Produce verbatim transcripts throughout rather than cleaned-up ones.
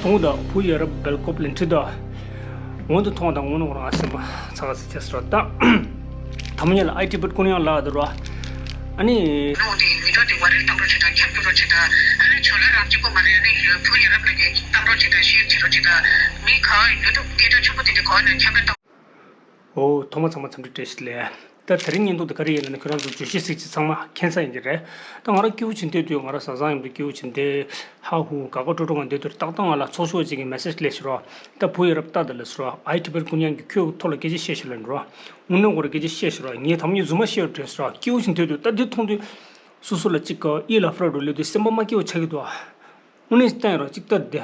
ཐུང་དང་བུ་ཡ་རབས་སྦེལ་ཀོབ་ལན་ཁྲི་དང་། འོན་ཏེ་ཐོང་དང་འོན་ནོ་རང་སེམས་པ་ཚ་ག་ཚི་ཆེ་སོ་ད། ད་མོ་ཉལ་ཨའི་ཊི་བེད་ཀུན་ཡང་ལ་དུ་རོ། ཨ་ནི། ནོ་དེ་མི་འགྲོ་དེ་བ་རེལ་གཏང་རོགས་བྱེད་དང་ཁྱབ་རྒྱུ་རོགས་བྱེད་དང་། ཨ་ནི་ཆོ་ལ་རང་གཅིག་པོ་མ་རེད། ཨ་ནི་བུ་ཡ་རབས་ལ་གི་གཏང་རོགས་བྱེད་དང་ཤེར་བྱེད་རོགས་བྱེད་དང་། མི་གང་ཡུ་ཊུབ་སྐད་གྲགས་ཆེན་པོ་དེ་འདྲ་གང་ན་ཁྱབ་ར་གཏང་། ཨོ། ཐོག་མ་ཚང་མ་འཚམས་འདྲི་བཀྲ་ཤིས་བདེ་ལེགས། ད་དེ་རིང་བརྙན་ཐུང་དེ་ག་རེ་ཡིན་ལབ་ན་ཁྱོད་རང་ཚོ་བརྗོད་གཞི་གཟིགས་ཀྱི་ཚང་མ་མཁྱེན་ས་ཡིན་གྱི་རེད། ད་ང་རང་སྐྱིད་པོ་བྱེད་འདོད་དུས་ང་རང་བཟའ་ཚང་མཉམ་དུ་སྐྱིད་པོ་བྱེད་འདོད། ཧ་ཧུ་དགའ་དགའ་སྤྲོ་སྤྲོ་ངང་བསྡད་དུས་ཏག་ཏག་ང་ལ་ཚོགས་ཞུགས་ཅིག་གིས་མེ་སེ་ཇི་སླེབས་ཤག་རོ། ད་བུ་ཡ་རབས་ལྟ་དང་ལབ་ཤག་རོ། ཨའི་ཊི་བེད་ཀུན་ཡང་གིས་ཁྱོད་ཀྱི་ཐོག་ལ་སྐད་ཆ་བཤད་ཤག་ལབ་རོ། དངོས་གནས་ཁོ་རང་སྐད་ཆ་བཤད་ཤག་རོ། ངས་ད་མོ་ཉལ་རྫུན་མ་བཤད་དྲན་སོང་རོ། སྐྱིད་པོ་བྱེད་འདོད་དུས་ད་འདི་མཐོང་དུས། སོ་སོ་ལ་ཅིག་ག་ཨི་ལ་ཧྥ་ར་འགྲོ་ལེ་དུས་སེམས་པ་མ་སྐྱིད་པོ་ཆགས་ཀྱི་འདུག་དངོས་གནས་བསྟན་རོགས་གཅིག་ལྟ་དེ།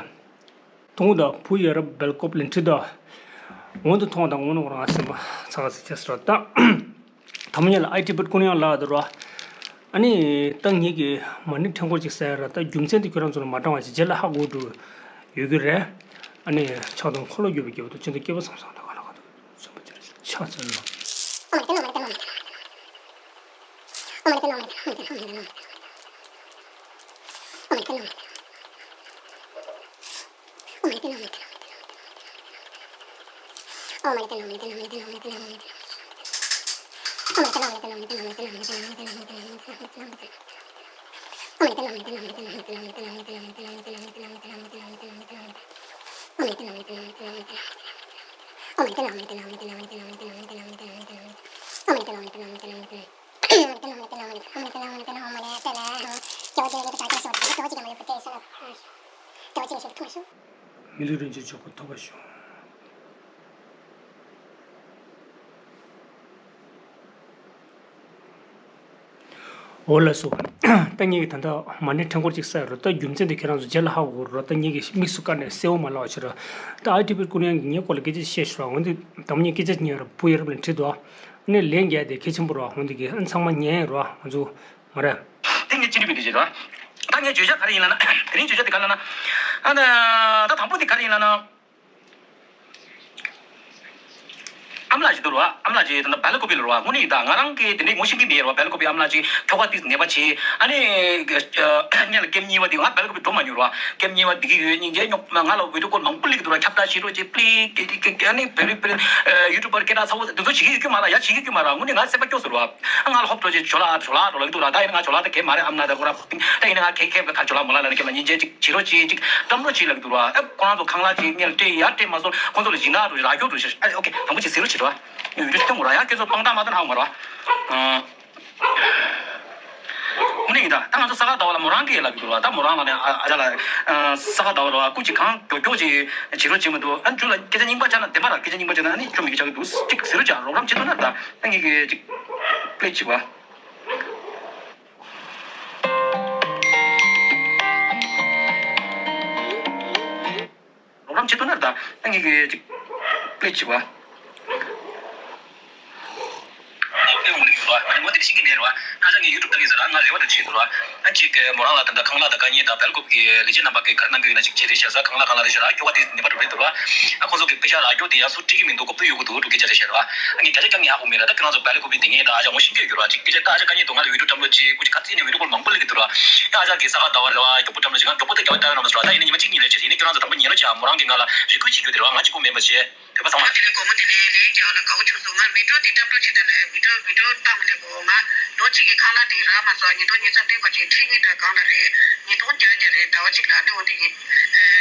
ཐུང་དང་བུ་ཡ་རབས་སྦེལ་ཀོབ་ལན་ཁྲི་དང་། འོན་ཏེ་ཐོང་དང་འོན་ནོ་རང་སེམས་པ་ཚ་ག་ཚི་ཆེ་སོ་ད། ད་མོ་ཉལ་ཨའི་ཊི་བེད་ཀུན་ཡང་ལ་དུ་རོ། ཨ་ནི། ད་ངེད་ཀྱི་མ་ཎི་ཕྲེང་སྐོར་ཅིག་གསལ་ར། ད་རྒྱུ་མཚན་དེ་ཁྱོད་རང་ཚོ་ལ་མ་དྲང་བ་ཞིག་རྗེས་ལ་ཧ་གོ་འགྲོ་ཡོད་ཀྱི་རེད། ཨ་ནི། ཕྱག་དང་འཁོར་ལོ་བརྒྱུད་པའི་རྒྱལ་པོ་དང་ཅི་འདྲ་སྐྱེས་བུ་བཟང་བཟང་དང་ག་ལ་ག་དུ་མཚོན་པ་ཅི་རེད་ཕྱག་འཚལ་ལོ། མི་ལུས་རིན་ཆེན་མཆོག་གི་ཐོབ་པ་ཤོག་འོ་ལགས་སོ། ད་ངེད་ཀྱིས་ད་ལྟ་མ་ཎི་ཕྲེང་སྐོར་ཅིག་གསལ་རོ། ད་རྒྱུ་མཚན་དེ་ཁྱེད་རང་ཚོ་རྗེས་ལ་ཧ་གོ་རོ། ད་ངེད་ཀྱིས་དམིགས་སུ་བཀར་ནས་གསལ་བོ་མ་ལབ་པ་བྱེད་རོ། ད་ཨའི་ཊི་བེད་ཀུན་ཡང་གིས་ངའི་སྐོར་ལ་སྐད་ཆ་བཤད་ཤག་རོ། འོན་ཏེ་ད་མོ་ཉལ་སྐད་ཆ་ཉན་རོ། བུ་ཡ་རབས་ལན་ཁྲི་དང་། ཨ་ནི་ལན་རྒྱག་དེ་གལ་ཆེན་པོ་རོ། འོན་ཏེ་གིས་ཨ་ཚང་མ་ཉན་རོ། ང་ཚོ་མ་རེད། དེ་ངས་ཅི་འདྲ་བི་དེ་བྱེད་རོ། ད་ངས་བརྗོད་བྱ་ག་རེ་ཡིན་ལབ་ན། དེ་རིང་བརྗོད་བྱ་དེ་ག་རེ་ལབ་ན། ཨ་ནི། ད་དང་པོ་དེ་ག་རེ་ཡིན་ལབ་ན། ཨ་མ་ལགས་ཅིག་འདུག་རོ། ཨ་མ་ལགས་ཅིག་ད་ལྟ་སྦེལ་ཀོབ་ལ་རོ། དངོས་གནས་ཡིན་ད་ང་རང་གིས་དེ་འདྲའི་ངོ་ཤེས་ཀྱི་མེད་རོ། སྦེལ་ཀོབ་ཨ་མ་ལགས་ཅིག་ཁྱོ་ག་ཏིས་ནད་པ་བྱེད། ཨ་ནི། ངས་ལ་ཀེམ་གཉིས་པ་དེ་ང་སྦེལ་ཀོབ་འགྲོ་མ་མྱོང་རོ། ཀེམ་གཉིས་པ་འདི་གི་ཡོད་སྙིང་རྗེ་རྙོག་མ། ང་ལ་བི་ཌི་ཡོ་ཀོལ་མང་པོ་སླེབས་ཀྱི་འདུག་རོ། ཁྱབ་བསྒྲགས་བྱེད་རོགས་བྱེད་པླིག་ཀེ་ཀེ་ཀེ། ཨ་ནི་བེ་རི་བེ་རི་ཡུ་ཊུབ་པར་སྐད་གྲགས་ཚ་བོ་དེ་ཚོ་བྱེད་ཀྱི་ཡོད་ཀྱི་མ་རེད། ཡ་བྱེད་ཀྱི་ཡོད་ཀྱི་མ་རེད། དངོས་གནས་ང་སེམས་པ་སྐྱོ་སོང་རོ། ང་ལ་ཧོབ་འགྲོ་བྱེད་ཇོ་ལ་ཇོ་ལ་འགྲོ་ལ་ཀི་འདུག་ར། ད་ཡིན་ན་ང་ཇོ་ལ་ད་གས་མ་རེད། ཨ་མ་ལགས་ད་ཁོ་ར་ད་ཡིན་ན་ང་ཁེ་ཁེ་བ་ཁ་ཇོ་ལ་མོ་ལ་ལ་ནི་ཀེམ་ལ་སྙིང་རྗེ་ཅིག་བྱེད་རོགས་བྱེད་ཅིག་བཀྲམ་རོགས་བྱེད་ལབ་ཀྱི་འདུག་ར། ཨ་ཁོ་རང་ཚོ་ཁང་གླ་ཅིག་ངས་ལ་སྤྲད་ཡ་སྤྲད་མ་སོང་། ཁོ་ཚོ་ལ་སྦྱིན་བདག་འགྲོ་ར་ཡོད་འགྲོ་ཤག་ཨ་ཨོ་ཁེ་དང་པོ་ཅིག་ཟེར་རོགས་བྱེད་རོགས། ཡུ་ཊུབ་སྟོན་དགོས་ར། ཡང་ཁྱེད་ཚོ་དཔང་རྟགས་མ་བསྟན་ཧ་གོ་མ་ར། ཨ། དངོས་གནས་ཡིན་ད། ད་ང་ཚོ་ས་ག་ཟླ་བ་ལ་མོ་རང་གིས་ལབ་ཀྱི་འདུག་ར། ད་མོ་རང་ལ་ནས་ཨ་ཨ་ཅག་ལ་ཨ་ས་ག་ཟླ་བ་ར་བ་སྐུ་མཁྱེན་གང་མགྱོགས་མགྱོགས་ཅིག་བྱེད་རོགས་བྱེད་མི་འདུག་ཨ་ཁྱོད་ལ་སྐད་ཆ་རྙིང་པ་ཆགས་ན་བདེན་པ་ར། སྐད་ཆ་རྙིང་པ་ཆགས་ན་ཨ་ནི་ཁྱོད་མི་གི་ཆགས་ཀྱི་འདུག་ཅིག་ཟེར་རོགས་བྱ། རོགས་རམ་བྱེད་ཐུབ་ན་ད་ད་ངེད་ཀྱི་ཅིག་པླེ་བྱེད་པ། རོགས་རམ་བྱེད་ཐུབ་ན་ད་ད་ངེད་ཀྱི་ཅིག་པླེ་བྱེད་པ། ཨོ་དེ་འོང་གི་ཡོད་ར། ང་དེ་ཤེས་ཀྱི་མེད་ར། ང་ཚོ་ངའི་ཡུ་ཊུབ་ལྟ་གི་ཟེར་ར། ང་རེ་བ་དེ་བྱེད་འདུག་ར། ཨ་ཅིག་གི་མོ་རང་ལ་ད་ལྟ་ཁང་གླ་དང་དཀའ་ངལ་དང་སྦེལ་ཀོབ་ཀྱི་ལས་བྱེད་རྣམ་པ་གིས་ག་རེ་གནང་གི་ཡོད་ན་ཅིག་བྱེད་རེ་བྱ་ས། ཁང་གླ་ཁང་གླ་རེ་བྱེད་ར། ཁྱོ་ག་དེ་ནད་པ་འགྲོ་རེད་འདུག་ར། ཨ་ཁོ་ཚོ་གི་པེ་ཤ་རག་རྒྱུ་དེ་ཡང་སུ་སྤྲད་ཀྱི་མི་འདུག་གོ་བསྡུར་ཡོད་གི་འདུག་འགྲོ་སྐད་ཆ་རེ་བཤད་ར། ཨ་ངས་བརྒྱ་ཆ་བརྒྱ་ངས་ཧ་གོ་མེད་ར། ད་ཁྱེད་རང་ཚོ་སྦེལ་ཀོབ་དེ་ངས་ད་ཨ་ཅག་ངོ་ཤེས་ཀྱི་ཡོད་ར། ཅིག་སྐད་ཆ་ད་ཨ་ཅག་དཀའ་ངལ་འདུག་ང་ལ་ཡུ་ཊུབ་བཀྲམ་རོགས་བྱེད། སྐུ་ཅིག་ཁ་རྩིས་ནས་བི་ཌིའོ་ཀོལ་མང་པོ་སླེབས་ཀྱི་འདུག་ར། ཨ་ཅག་གིས་ས་ག་ཟླ་བ་རེད་བ། མགྱོགས་པོ་བཀྲམ་རོགས་བྱེད། ང་མགྱོགས་པོ་ད་རྒྱ་བ་ལྟ་ཡོད་ར་མ་སོང་ར། ད་ཡིན་ན་ཉི་མ་གཅིག་གཉིས་ལས་བྱེད། ཡིན་ན་ཁྱོད་རང་ཚོ་དང་པོ་ཉན་རོགས་བྱེད། མོ་རང་གིས་ང་ལ་རེ་སྐུལ་བྱེད་རྒྱུ་དེ་རེད་བ། ང་གཅིག་པོ་མིན་པ་བྱས། དེ་བ་ཚང་མ། དེ་ནས་དགོང་མོ་དེ་ནས་ལས་རྒྱག་ལ་དགའ་བོ་བྱུང་སོང་། ང་བི་ཌིའོ་དེ་བཀྲམ་རོགས་བྱེད་ད་ལས་བི་ཌིའོ་བི་ཌིའོ་བཏང་མི་ལས་གོ། ང་ལོ་གཅིག་གི་ཁང་གླ་དེ་རག་མ་སོང་། ཉིས་སྟོང་ཉི་ཤུ་རྩ་བདུན་བར་གྱི་ཁྲི་གཉིས་དང་གང་ལ་རེད། ཉིས་སྟོང་བརྒྱ་བརྒྱ་རེད། ཟླ་བ་གཅིག་ལ། ཨ་ནི་འོ་དེ་གི་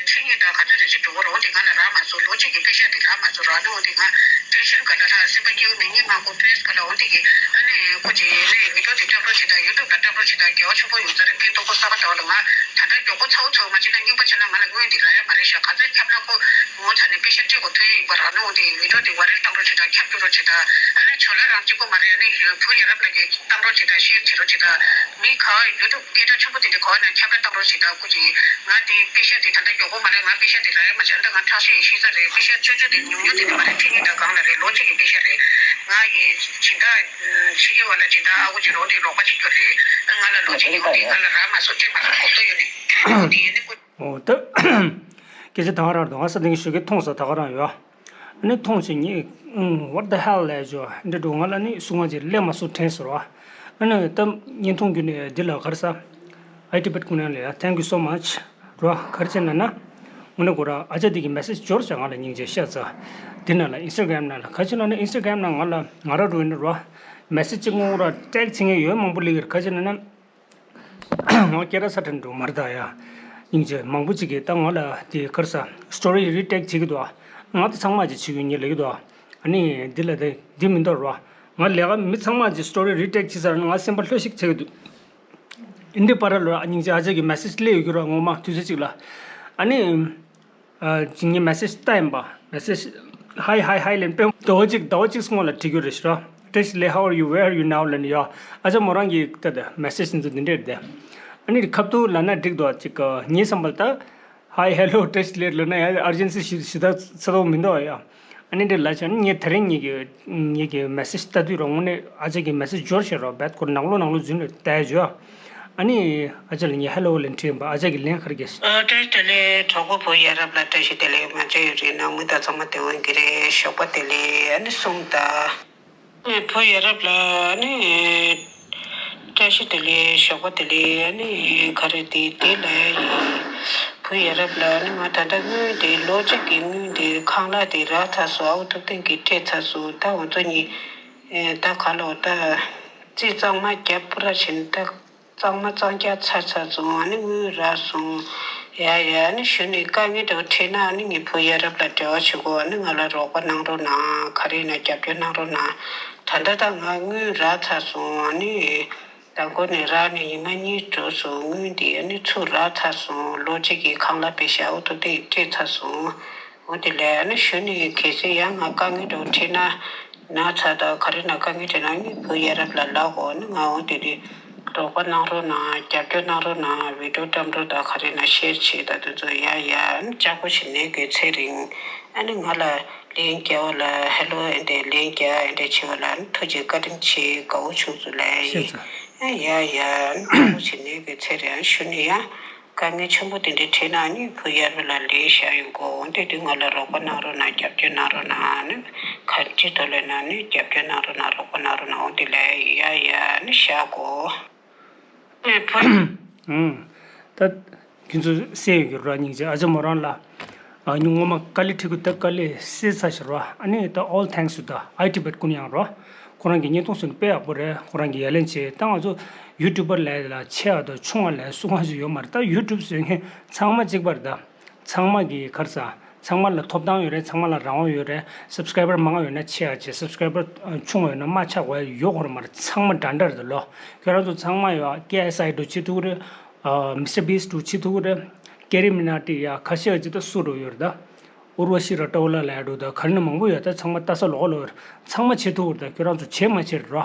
ཁྲི་གཉིས་དང་ག་ཚོད་རེ་ཞིག་འགྲོ་གི་རེད། འོ་དེ་ང་ལ་རག་མ་སོང་། ལོ་གཅིག་གི་པེ་ཤ་དེ་རག་མ་སོང་ར། ཨ་ནི་འོ་དེ་ང་ཊེན་ཤན་ག་ལ་ལ་སེམས་པ་སྐྱིད་པོ་མེད། སྙིང་མ་ཁོང་པེ་རེ་སི་ག་ལ། འོ་དེ་གི་ཨ་ནི་ཁོ་ཅིག་ནས་བི་ཌིའོ་དེ་བཀྲམ་རོགས་བྱེད་ད། ཡུ་ཊུབ་ལ་བཀྲམ་རོགས་བྱེད་ད། དགའ་བོ་བྱུང་སོང་། ཡོང་ས་རེད། ཕན་ཐོགས་པོ་ས་ག་ཟླ་བ་ལ། ང་ད་ལྟ་མགྱོགས་པོ་ཚ་བོ་ཚ་བོ་མ་བྱེད་ན་རྙིང་པ་བྱས་ན་ང་ལ་དངུལ་འདི་རག་ཡ་མ་རེད་ཤག་ག་ཚོད་ཁྱབ་ན་ཁོ་ངོ་ཚ་ནས་པེ་ཤ་སྤྲད་དགོས་ཐོན་ཡིན་པ་ར། ཨ་ནི་འོ་དེ་བི་ཌིའོ་དེ་བ་རེལ་བཏང་རོགས་བྱེད་ད། ཁྱབ་སྤྲོད་རོགས་བྱེད་ད། ཨ་ནི་ཆོ་ལ་རང་གཅིག་པོ་མ་རེད། ཨ་ནི་བུ་ཡ་རབས་ལ་གི་བཏང་རོགས་བྱེད་དང་ཤེར་བྱེད་རོགས་བྱེད་དང་། མི་གང་ཡུ་ཊུབ་སྐད་གྲགས་ཆེན་པོ་དེ་འདྲ་གང་ན་ཁྱབ་བསྒྲགས་བཏང་རོགས་བྱེད་དང་། སྐུ་མཁྱེན། ང་དེ་པེ་ཤ་དེ་ད་ལྟ་མགྱོགས་པོ་མ་རེད། ང་པེ་ཤ་དེ་རག་ཡ་མ་བྱུང་། ད་ང་ཁྲག་ཤེད་ཤེས་ས་རེད། པེ་ཤ་ཆུང་ཆུང་དེ་ཉུང་ཉུང་དེ་འདྲ་མ་རེད། ཁྲི་གཉིས་དང་གང་ལ་རེད། ལོ་གཅིག་གི་པེ་ཤ་རེད། ང་ཡི་སྦྱིན་བདག་ཕྱི་རྒྱལ་བ་ལ་སྦྱིན་བདག་ཨ་ཁུ་ཅིག་རོགས་དེ་རོགས་པ་བྱེད་རྒྱུ་རེད། ད་ང་ལ་ལོ་གཅིག་གི་སྐུ་དེ་ང་ལ་རག་མ་སོང་། སྤྲད་མ་སོང་། གོ་ཐོས་ཡོད་ནི་དེ་ཡིན་ནི་སྐུ། འོ་ད། སྐད་ཆ་ད་ག་རང་འདུག་ང་ས་དེང་གི་ཞོགས་ཀས་མཐོང་ས་ད་ག་རང་ཡོད། ཨ་ནི་མཐོང་བྱས་ངས་ཨུམ། What the hell ལབ་བྱས་འདི་འདྲ་འདུག་ང་ལ་ནི་སུ་ང་ཅིག་སླེབས་མ་སོང་དྲན་སོང་ར། ཨ་ནི་ད་བརྙན་ཐུང་བརྒྱུད་ནས་འདི་ལ་ག་རེ་ཟ། ཨའི་ཊི་བེད་ཀུན་ཡང་ལ་ཡ། Thank you so much ར། ག་རེ་བྱས་ན་ན། དངོས་གནས་ཁོ་ར་ཨ་ཅག་དེ་གི་མེ་སེ་ཇི་འབྱོར་བྱ་ང་ལ་སྙིང་རྗེ་ཤ་ཚ། དེ་ན་ལ་ཨིན་སི་ཊ་གྷ་རམ་ནང་ལ་ག་ཅི་ལ་ན་ཨིན་སི་ཊ་གྷ་རམ་ནང་ང་ལ་ང་ར་རུ་ཡིན་ར་མེ་སེ་ཇི་གཅིག་སྔོན་ར་ཊེག་བྱེད་མཁན་ཡོད་མང་པོ་ལི་གིར་ག་ཅི་ལ་ན། ང་སྐད་ར་ས་ཁྲ་འགྲོ་མར་ད་ཡ། སྙིང་རྗེ་མང་པོ་ཅིག་གིས་ད་ང་ལ་དེ་གར་ས་སི་ཊོ་རི་རི་ཊེག་བྱེད་ཀྱི་འདུག་ང་དེ་ཚང་མ་ཅིག་བྱེད་ཀྱི་ཉེ་ལ་གི་འདུག་ཨ་ནི་འདི་ལ་དེ་འདི་མི་འདོར་བ། ང་ལས་ཀ་མི་ཚང་མ་ཅིག་སི་ཊོ་རི་རི་ཊེག་བྱེད་ས་ང་སེམས་པ་ལྷོད་ཤིག་བྱེད་ཀྱི་འདུག་འདི་པར་ལོ་སྙིང་རྗེ་ཨ་ཅག་གི་མེ་སེ་ཇི་སླེབས་ཡོད་ཀྱི་ར་ངོ་མ་དུས་ཚོད་ཅིག་ལ། ཨ་ནི། ཨ་ཅིག་ངའི་མེ་སེ་ཇི་ལྟ་ཡིན་པ། མེ་སེ་ཇི། Hi hi hi ལན་པེ་ཟླ་བ་གཅིག་ཟླ་བ་གཅིག་སྔོན་ལ་བྲིས་རྒྱུ་རེད་ཤི་ར། བཀྲ་ཤིས་བདེ་ལེགས། How are you? Where are you now? ལན་ཡ། ཨ་ཅག་མོ་རང་གིས་ལྟ་དེ་མེ་སེ་ཇི་འདི་འདི་འདྲས་རེད་དེ། ཨ་ནི་ཁ་ཐུག་ལབ་ན་འགྲིག་འདུག་ཅིག་ངའི་བསམ་པ་ལ་ད། Hi hello བཀྲ་ཤིས་བདེ་ལེགས་ལབ་ན་ཡ་ཨར་ཇེན་སི་ཞིག་ཞིག་ད་ཚ་ཐོག་མི་འདུག་ཡ། ཨ་ནི་འདྲས་ལབ་བྱས་ན་ངས་དེ་རིང་ངེད་ཀྱི་ངེད་ཀྱི་མེ་སེ་ཇི་ལྟ་དུས་ར་དངོས་གནས་ཨ་ཅག་གི་མེ་སེ་ཇི་འབྱོར་ཤི་ར་བད་ཁོ་ནང་ལོགས་ནང་ལོགས་འཛུལ་ནས་བལྟས་བྱས། ཨ་ནི་ཨ་ཅག་ལ་ངས་ཧེ་ལོ་ལན་བྲིས་ཡིན་པ། ཨ་ཅག་གིས་ལན་ག་རེ་བརྒྱབ་ཤག་ཨ་བཀྲ་ཤིས་བདེ་ལེགས་གྲོགས་པོ་བུ་ཡ་རབས་ལགས། བཀྲ་ཤིས་བདེ་ལེགས། མ་བརྗེད་ཡོད་རེད། ནང་མི་དང་ཚང་མ་བདེ་པོ་ཡིན་གྱི་རེད། ཞོགས་པ་བདེ་ལེགས། ཨ་ནི་གསུངས་དང་། ཨ་བུ་ཡ་རབས་ལགས་ཨ་ནི། བཀྲ་ཤིས་བདེ་ལེགས། ཞོགས་པ་བདེ་ལེགས། ཨ་ནི་ག་རེ་དེ་དེ་ལ་ཡིན། བུ་ཡ་རབས་ལགས་ཨ་ནི་ང་ད་ལྟ་དངུལ་དེ་ལོ་གཅིག་གི་དངུལ་དེ་ཁང་གླ་དེ་རག་ཚར་སོང་། ཨ་ཁུ་ཐུབ་བསྟན་གྱིས་སྤྲད་ཚར་སོང་། ད་འོ་ཚོ་གཉིས། ཨེ་ད་ག་ལོ་ད། རྩིས་གཙང་མ་རྒྱབ་པུ་ར་བྱས་ནས་ད། གཙང་མ་གཙང་རྐྱང་ཚར་ཚར་སོང་། ཨ་ནི་དངུལ་རག་སོང་། ཡ་ཡ་ཨ་ནི་གཞུག་ནས་དཀའ་ངལ་འདྲ་བོ་འཕྲད་ན་ཨ་ནི་ངའི་བུ་ཡ་རབས་ལ་འབྲེལ་བ་བྱེད་དགོས། ཨ་ནི་ང་ལ་རོགས་པ་གནང་རོགས་གནང་། ག་རེ་ཡིན་ན་རྒྱབ་སྐྱོར་གནང་རོགས་གནང་། ད་ལྟ་ད་ང་དངུལ་རག་ཚར་སོང་། ཨ་ནི་ད་འགོ་ནས་རག་ནས་ཉི་མ་གཉིས་འགྲོ་སོང་། དངུལ་འདི་ཨ་ནི་ཚུར་རག་ཚར་སོང་། ལོ་གཅིག་གི་ཁང་གླ་པེ་ཤ་ཨ་ཁུ་ཐུབ་བསྟན་སྤྲད་ཚར་སོང་། འོ་དེ་ལས་ཨ་ནི་གཞུག་ནས་གལ་སྲིད་ཡང་ང་དཀའ་ངལ་འདྲ་བོ་འཕྲད་ན་ན་ཚ་དང་ག་རེ་ན་དཀའ་ངལ་འཕྲད་ན་ངའི་བུ་ཡ་རབས་ལ་ལབ་གོ། ཨ་ནི་ང་འོ་དེ་དུས་རོགས་པ་གནང་རོགས་གནང་། རྒྱབ་སྐྱོར་གནང་རོགས་གནང་། བི་ཌིའོ་བཀྲམ་རོགས་དང་ག་རེ་ན་ཤེར་བྱེད་དང་དེ་ཚོ་ཡ་ཡ་ཨ་ནི་ལྕགས་པོ་ཞིག་ནས་དགོས་ཚེ་རིང་ཨ་ནི་ང་ལ་ལན་རྒྱག་པ་ལ་ཧེ་ལོ་ཨེ་འདྲས་ལན་རྒྱག་ཨེ་འདྲས་བྱེད་པ་ལ་ཨ་ནི་ཐུགས་རྗེ་བཀའ་དྲིན་ཆེ། དགའ་བོ་བྱུང་སོང་ལབ་ཡིན། ཤེས་ཚ། ཨ་ཡ་ཡ་ཨ་ནི་ལྕགས་པོ་ཞིག་ནས་དགོས་ཚེ་རིང་ཨ་ནི་གཞུག་ནས་ཡང་། དཀའ་ངལ་ཆེན་པོ་དེ་འདྲའི་འཕྲད་ན་ནི་བུ་ཡ་རབས་ལ་ལན་བཞག་ཡོང་གོ། འོ་དེ་དུས་ང་ལ་རོགས་པ་གནང་རོགས་གནང་། རྒྱབ་སྐྱོར་གནང་རོགས་གནང་། ནི་ག་ཅི་ཐོག་ལས་ན་ནི་རྒྱབ་སྐྱོར་གནང་རོགས་གནང་། རོགས་པ་གནང་རོགས་གནང་། འོ་དེ་ལས་ཡ་ཡ་ནི་བཞག་གོ། ཨེ་བུ། ཨང་། ད་ཁྱོད་ཚོ་གསན་ཡོད་ཀྱི་རོ། སྙིང་རྗེ་ཨ་ཅག་མོ་རང་ལ། ཨ་ཉུང་ངོ་མ་དཀའ་ལས་འཕྲད་ཀྱི་ད་དཀའ་ལས་སེལ་ཚར་ཤག་རོ། ཨ་ནི་ད་all thanks to the I Tibet ཀུན་ཡང་རོ། ཁོ་རང་གི་བརྙན་ཐུང་བཟོས་ནས་དཔེ་ཡག་པོ་རེད། ཁོ་རང་གི་ཡ་ལན་བྱས། ད་ང་ཚོ་ཡུ་ཊུབ་པར་ལས་ལ་ཆེ་བ་དང་ཆུང་བ་ལས་སུ་གང་ཞིག་ཡོད་མ་རེད། ད་ཡུ་ཊུབ་བཟོ་མཁན་ཚང་མ་གཅིག་པ་རེད། ད་ཚང་མ་གི་ག་རེ་ཟ། ཚང་མ་ལ་ཐོབ་ཐང་ཡོད་རེད། ཚང་མ་ལ་རང་དབང་ཡོད་རེད། སབ་སི་ཀ་རའི་བར་མང་ང་ཡོད་ན་ཆེ་བ་བྱེད། སབ་སི་ཀ་རའི་བར་ཆུང་བ་ཡོད་ན་མ་ཆགས་པ་ཡོད་དགོས་རེད་མ་རེད། ཚང་མ་འདྲ་འདྲ་རེད་ད་ལོ། ཁྱོད་རང་ཚོ་ཚང་མ་ཡོད། ཀེ་ཨེས་ཨའི་འགྲོ་བྱེད་ཐུབ་ཀྱི་རེད། ཨ་མི་སི་ཊར་བིས་འགྲོ་བྱེད་ཐུབ་ཀྱི་རེད། ཀེ་རི་མི་ན་ཊི་ཡ་ཁ་ཤས་ཅིག་ད་སུ་འགྲོ་ཡོད་རེད་ད། ཨུར་ཝ་ཤི་ར་ཏོ་ལ་ལ་ཡ་འགྲོ་ད་ག་རེ་ན་མང་པོ་ཡོད། ད་ཚང་མ་ལྟ་ས་ལོགས་ལོགས་ཡོད་རེད། ཚང་མ་བྱེད་ཐུབ་ཀྱི་རེད། ད་ཁྱོད་རང་ཚོ་བྱེད་མ་བྱེད་རེད་རོ།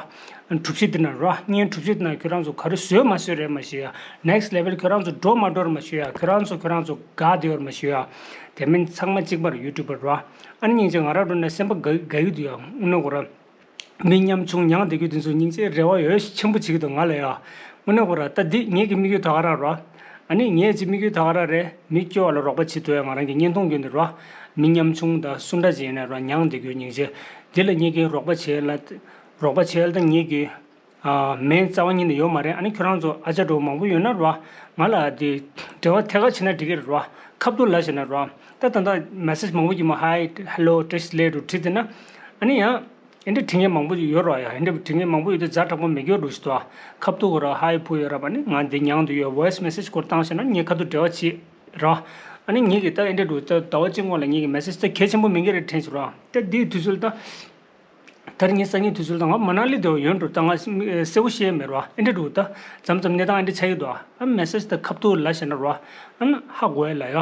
གྲུབ་གཞི་དེ་ན་རོ། བརྙན་གྲུབ་གཞི་དེ་ན་ཁྱོད་རང་ཚོ་ག་རེ་བཟོས་མ་བཟོས་རེད་མ་ཤེས་ཡ། ནེག་སི་ཊི་ལེ་ཝལ་ཁྱོད་རང་ཚོ་འགྲོ་མ་འགྲོ་རེད་མ་ཤེས་ཡ། ཁྱོད་རང་ཚོ་ཁྱོད་རང་ཚོ་དགའ་བདེ་བ་རེད་མ་ཤེས་ཡ། དེ་མིན་ཚང་མ་གཅིག་པ་རེད། ཡུ་ཊུབ་པར་རོ། ཨ་ནི་སྙིང་རྗེ་ང་རང་འགྲོ་ན་སེམས་པ་དགའ་དགའ་གི་འདུག་ཡ། དངོས་གནས་ཁོ་ར། མི་ཉམ་ཆུང་མྱངས་བསྡད་རྒྱུ་དེ་ཚོ་སྙིང་རྗེ་རེ་བ་ཡོད་ཆེན་པོ་བྱེད་ཀྱི་འདུག་ང་ལ་ཡ། དངོས་གནས་ཁོ་ར་ད་འདི་ངེད་ཀྱི་དམིགས་ཡུལ་ད་ག་རང་རོ། ཨ་ནི་ངེད་ཀྱི་དམིགས་ཡུལ་ད་ག་རང་རེད། མི་སྐྱོ་བ་ལ་རོགས་པ་བྱེད་ཐུབ་ཡ། ང་རང་གི་བརྙན་ཐུང་བརྒྱུད་ནས་རོ། མི་ཉམ་ཆུང་དང་སུ་འདྲ་ཅིག་ཡིན་ན་རོ། མྱངས་བསྡད་རྒྱུ་སྙིང་རྗེ། འདི་ལ་ངེད་ཀྱི་རོགས་པ་བྱེད་ལ། རོགས་པ་བྱེད་ལ་ད་ངེད་ཀྱི། ཨ་མིང་རྩ་བ་ཉིད་ནས་ཡོད་མ་རེད། ཨ་ནི་ཁྱོད་རང་ཚོ་ཨ་ཅག་འདྲ་བོ་མང་པོ་ཡོད་ན་རོ། ང་ལ་དེ་འབྲེལ་བ་ཐད་ཀར་བྱེད་ན་འགྲིག་གི་རེད་རོ། ཁ་ཐུག་ལབ་བྱས་ན་རོ། ད་ད་ལྟ་མེ་སེ་ཇི་མང་པོ་ཅིག་མ་ཧའི་ཧེ་ལོ་བཀྲ་ཤིས་བདེ་ལེགས་འདྲ་བོ་བྲིས་བསྡད་ན། ཨ་ནི་ཡང་། ཨེ་འདྲ་བྲིས་མཁན་མང་པོ་ཡོད་རོ་ཡ། ཨེ་འདྲ་བྲིས་མཁན་མང་པོ་ཡོད་དུས་ཛ་དྲག་པོ་མི་དགོས་འགྲོ་ཞིག་འདུག་ཁ་ཐུག་གོ་ར་ཧའི་བུ་ཡ་རབས། ཨ་ནི་ང་འདི་མྱངས་བསྡད་ཡོད། ཝོ་ཡིས་མེ་སེ་ཇི་སྐོར་བཏང་བྱས་ན་ངས་ཁ་ཐུག་འབྲེལ་བ་བྱེད་རོ། ཨ་ནི་ངེད་ཀྱི་ད་ཨེ་འདྲ་འདྲ་བོ་ད་ཟླ་བ་གཅིག་སྔོན་ལ་ངེད་ཀྱི་མེ་སེ་ཇི་ད་གལ་ཆེན་པོ་མི་འགའ་རེ་དྲན་བྱུང་རོ། ད་འདིའི་དུས་ཚོད་ད། ད་རིང་ངས་སང་ཉིན་དུས་ཚོད་ད་ང་མ་ན་ལི་དེ་བ་ཡོད་འགྲོ། ད་ང་གསལ་པོ་ཤེས་མེད་རོ། ཨེ་འདྲ་འདྲ་བོ་ད་མཚམས་མཚམས་གནས་སྟངས་ཨེ་འདྲ་ཆགས་ཀྱི་འདུག་ཨ་མེ་སེ་ཇི་ད་ཁ་ཐུག་ལབ་བྱས་ན་རོ། ཨ་ནི་ཧ་གོ་ཡ་ལ་ཡ།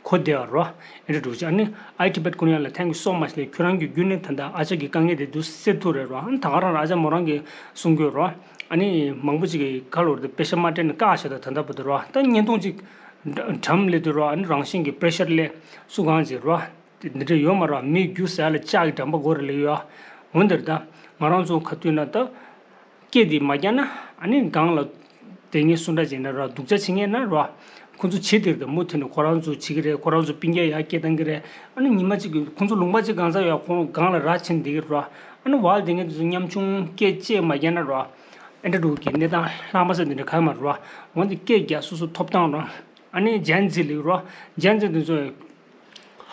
གོ་བདེ་བ་རོ། ཨེ་འདྲ་འདྲ་བོ་ཅིག་ཨ་ནི་ཨའི་ཊི་བེཊ་ཀུན་ཡང་ལ་thank you so much ལས། ཁྱོད་རང་གི་བརྒྱུད་ནས་ད་ལྟ་ཨ་ཅག་གི་དཀའ་ངལ་དེ་འདུག་སེལ་ཐུབ་རེད་རོ། ཨ་ནི་ད་ག་རང་ར་ཨ་ཅག་མོ་རང་གིས་གསུང་གི་ཡོད་རོ། ཨ་ནི་མང་པོ་ཅིག་གིས་ཁ་ལོ་རེ་དཔེ་ཤ་མ་སྤྲད་ནས་བཀག་བཞག་ད་ད་ལྟ་བར་དུ་རོ། ད་བརྙན་ཐུང་ཅིག་འགྲམ་སླེབས་དུས་རོ། ཨ་ནི་རང་བཞིན་གྱིས་པེ་རེ་ཤར་སླེབས་སུ་གང་ཅིག་རོ། དེ་འདི་འདྲ་ཡོད་མ་རེད། མི་རྒྱུག་ཟ་ལ་ལྕགས་ཀྱི་འགྲམ་པ་སྒོ་རེ་ལ་ཡོད། འོན་ཏེ་ད་ང་རང་ཚོ་ག་དུས་ན་ད་སྐད་འདི་མ་རྒྱག་ན་ཨ་ནི་སྒང་ལ་དེ་ངས་སུ་འདྲ་བྱས་ན་ར་སྡུག་ཅག་བྱེད་མཁན་ན་ར། ཁོ་ཚོ་བྱེད་དེ་རེད། མུ་མཐུད་ནས་ཁོ་རང་ཚོ་བྱེད་ཀྱི་རེད། ཁོ་རང་ཚོ་སྤུན་ཀྱག་ཡར་སྐད་བཏང་གི་རེད། ཨ་ནི་ཉི་མ་གཅིག་གི་ཁོ་ཚོ་ལུང་པ་གཅིག་གང་ས་ཡོད་ཁོ་སྒང་ལ་ར་ཕྱིན་བསྡད་ཀྱི་རེད། ཨ་ནི་བལ་དེ་ངས་དེ་ཚོ་ཉམ་ཆུང་སྐད་ཅེས་མ་རྒྱག་ན་ར། ཨེ་འདྲ་འདྲ་གི་གནས་སྟངས་ལྷག་མ་ས་དེ་འདྲ་ག་མ་ར། འོན་ཏེ་སྐད་རྒྱག་སོ་སོ་ཐོབ་ཐང་ར། ཨ་ནི་ཇན་ཛི་ལིག་ར། ཇན་ཛི་དེ་ཚོ།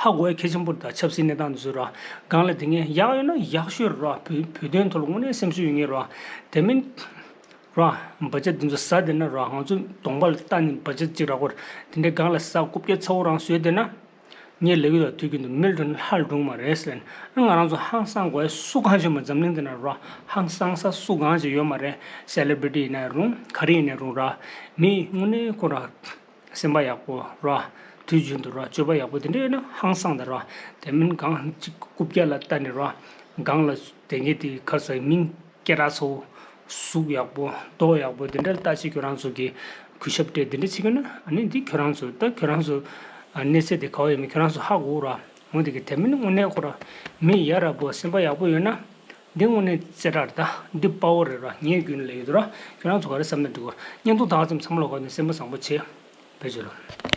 ཧ་གོ་ཡ་གལ་ཆེན་པོ་རེད། ད་ཆབ་སྲིད་གནས་སྟངས་འདི་ཚོ་ར་སྒང་ལ་དེ་ངས་ཡག་ཡོད་ན་ཡག་ཤོས་ར་བོད་བོད་དོན་ཐོག་ལ་དངོས་གནས་སེམས་ཤུགས་ཡོད་ངེས་ར། དེ་མིན་ར་བ་ཇེཊ་འདི་ཚོ་ཟ་བསྡད་ན་ར་ང་ཚོ་གདོང་པ་ལ་ལྟ་ནས་བ་ཇེཊ་གཅིག་རག་གོ་ར་དེ་འདྲའི་སྒང་ལ་ཟ་རྐུབ་བཀྱག་ཚ་བོ་རང་བཟོས་བསྡད་ན། ངས་ལབ་ཀྱི་ཡོད། དུས་རྒྱུན་དུ་མི་ལ་སྤྲོད་ན་ལྷ་ལ་སྒྲུང་མ་རེད་ཟེར་ནས། ང་རང་ཚོ་ཧང་སང་དགོས་ཡ་སུ་གང་ཡོད་མ། འཛམ་གླིང་འདི་ན་ར་ཧང་སང་ས་སུ་གང་ཞིག་ཡོད་མ་རེད། སེ་ལེ་བྷི་རི་ཊི་ཡིན་ན་རུང་ག་རེ་ཡིན་ན་རུང་ར། མི་དངོས་གནས་ཁོ་ར་སེམས་པ་ཡག་པོ་ར། དུས་རྒྱུན་དུ་ར་སྤྱོད་པ་ཡག་པོ་དེ་འདྲ་ཡོད་ན་ཧང་སང་དང་ར། དེ་མིན་གང་ཅིག་རྐུབ་བཀྱག་ལ་ལྟ་ནས་ར་སྒང་ལ་དེ་ངས་དེ་ག་རེ་ཟ་མིང་སྐད་གྲགས་ཚ་བོ། གཟུགས་ཡག་པོ། མདོག་ཡག་པོ་དེ་འདྲ་ལྟ་ཅིག་ཁྱོད་རང་ཚོ་གིས་གུས་ཞབས་སྤྲད་དེ་འདྲ་བྱེད་ཀྱི་ན། ཨ་ནི་འདི་ཁྱོད་རང་ཚོ་ད་ཁྱོད་རང་ཚོ་གནས་ཚད་དེ་ག་བ་ཡོད་མེད་ཁྱོད་རང་ཚོ་ཧ་གོ་ར། འོ་དེ་གི་དེ་མིན་དངོས་གནས་ཁོ་ར་མི་ཡ་ར་པོ་སེམས་པ་ཡག་པོ་ཡོད་ན། འདི་དངོས་གནས་རྩེ་གྲ་རེད། ད་འདི་དཔའ་བོ་རེད་ར། ངས་རྒྱུན་ལས་ཡོད་ར། ཁྱོད་རང་ཚོ་ག་རེ་བསམ་ན་འགྲིག་གོ། བརྙན་ཐུང་ད་ག་ཙམ་ཚང་མ་ལ་གོ་ནས་སེམས་པ་བཟང་པོ་བྱེད། བེད་སྤྱོད་རོགས།